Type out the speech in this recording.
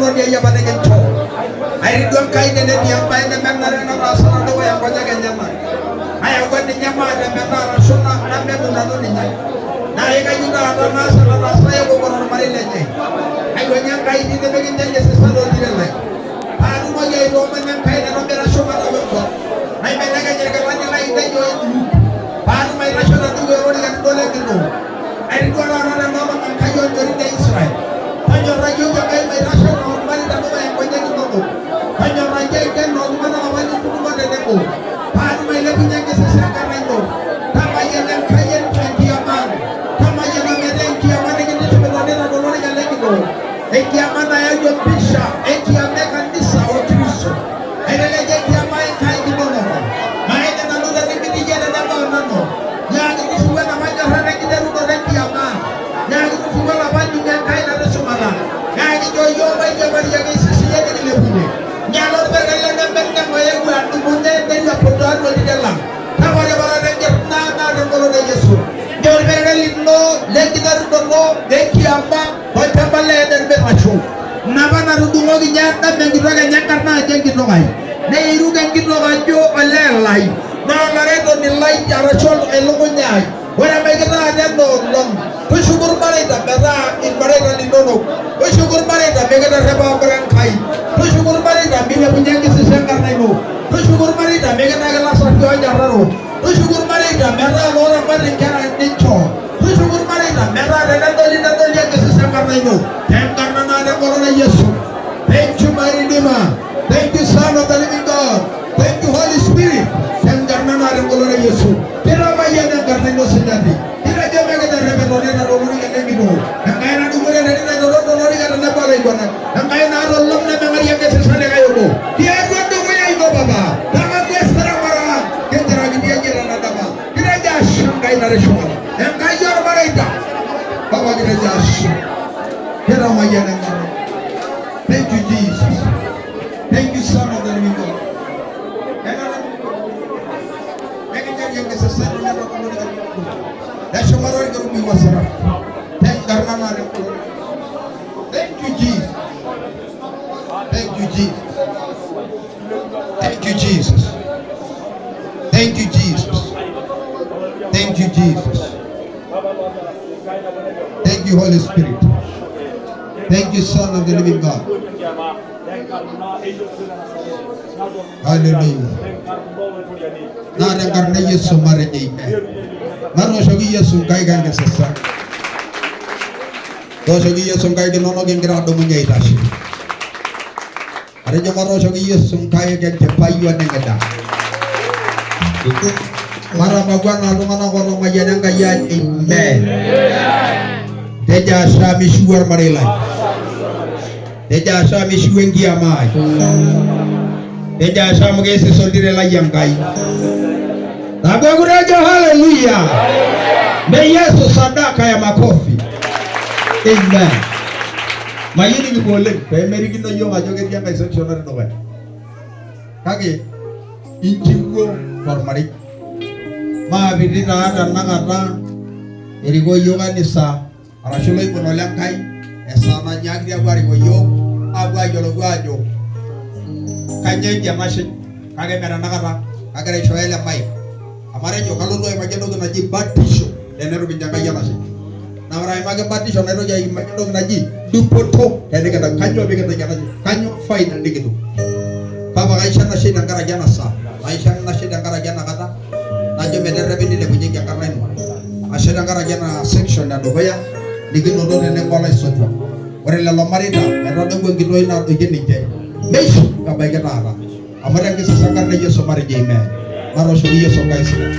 Olatononi ai apa nikinchoo. Airidu Enkai tenetii embae nemenare nataasa tedukuya nkonyek enyenak. Nayawua ninye maatemena arashu namenu nanu ninye. Naa kayieu taata naas enataasa Yakobo tormarei lenye. Aiwuang'ie Enkai tine mikincho enkisisa toltiren lai. Paatumoki aitoomono Enkai naitobira shumata wenkop. Naibelekeny irkilani lainei oijuuk. Paatum aitasho tedukuya olorika lino lenkitoo. Aitodua taata tena olong Enkai oo nchorin e Israel. Tonyorra iyiook Enkai maitasho anaa ormarei tedukuya nkonyek inonok. Tonyorra iyie aiken tooltung'anak apa litutumo tenebo. Paatum ailepunye enkisisa enkarna ino. Tamayiana Enkai enkiama ang. Tamayiana metaa enkiama nikintishipita nina tolorika lenkitoo. Enkiama nayau empisha enkiama e kanisa o Kristo. Aiteleja enkiama Enkai kinonok. Maene nanu tenimitii iyie tenebo o nanu. Nyaaki tushuku enapa nyorrata enkiterunoto enkiama ang. Nyaaki tushuku olapa ningo Enkai natii shumata. Nyaaki nchoo iyiook mairiamarieki isisiyie nikilepunye. Nyala orpurkel lenemene oyewuo adumunye neilepu tiatua oltiren lang. Tapariparata enkirinaa naata engolon e Yesu. Nchoo orpurkel lino lenkiterunoto enkiama tolchamba le Eden meitasho. Napa natudung'oki ninye Adam enkitok enye enkarna ajo enkitok ai. Neiruk enkitok ajo olee lai. Naa olaretoni lai arashu elukunya ai. Ore ebaiki taata ena olong, tushuku irmareita metaa irmareita linonok. Tushuku irmareita mikiterrepa abori Enkai. Tushuku irmareita milepunye enkisisa enkarna ino. Tushuku irmareita mikintaki ilasarri oonyorraro. Tushuku irmareita metaa looramat inkera ninchoo. Tushuku irmareita metaa tenedoli nedoli enkisisa enkarna ino. Tenkarna naata engolon e Yesu. Thank you my Redeemer. Thank you Son of the Living God. Thank you Holy Spirit. Tenkarna naata engolon e Yesu. Kitamayiana enkarna ino sinyati. Kitejo mekiterrepetoni tolorika lenkitoo. Enkai nadumore enterit aitodol tolorika tenebo olaiguanak. Enkai naata olom nemeng'arie enkisisa likae obo. Tiatua dukuya ino Baba. Tang'amu esiramaraa ang. Kinchoraki iyie tena dama. Kitejo ashe Enkai natii shumata. Enkai ormareita. Baba kitejo ashe. Kitamayiana enkarna. Thank you Jesus. Thank you Son of the Living God. Eshumata orkerubi wasaraf. Tenkarna naata engolon. Thank you Jesus. Thank you Jesus. Thank you Jesus. Thank you Jesus. Thank you Jesus. Thank you Holy Spirit. Thank you Son of the Living God. Hallelujah. Naa tenkarna e Yesu matejo amen. Matooshoki Yesu nkaik enkisisa. Tooshoki Yesu nkaik inonok ingira adumunye aitashe. Atejo matooshoki Yesu nkaik enchipai o neng'ida. Matamaku anaa iltung'anak ootamayiana Enkai aajo amen. Tejo ashe mishiu ormarei lai. Tejo ashe mishiu enkiama ai. Tejo ashe amu keisisa oltire lai Enkai. Tabuaku tejo haleluya. Ne Yesu sadaka ya makofi. Amen. Mayieu nikipuo oleng peemerikino iyiook ajo ketii enkae section natii dukuya. Kake inchiwuo tormarei. Maapiti taa tenakata erikoo iyiook kanisa arashu loibon ole Nkai esaa nanyaakiti apuo arikoo iyiook apuo ayiolou aajo kanyoo eji enashe kake mme tenakata kagira aishooyo ele mic amu atejo kalotu aimaki entoki naji batisho teneitu kincho Enkai enashe. Naa ore aimaki batisho naitoki aimaki entoki naji dupoto tenikintayu. Kanyoo pee kintaiki enashe? Kanyoo faida nikitum? Papa kaisho enashe tenkaraki ena saa, kaisho enashe tenkaraki ena kata najo meterrepi nilepunyeki enkarna ino. Ashe tenkaraki ena section edukuya nikinoto tenebo olaisotuak. Ore lelo mareita etadowuo enkitoi nadoiki ninche neishu ebaiki taata. Amu tenkisisa enkarna e Yesu matejo amen. Matooshoki Yesu enkai sidai.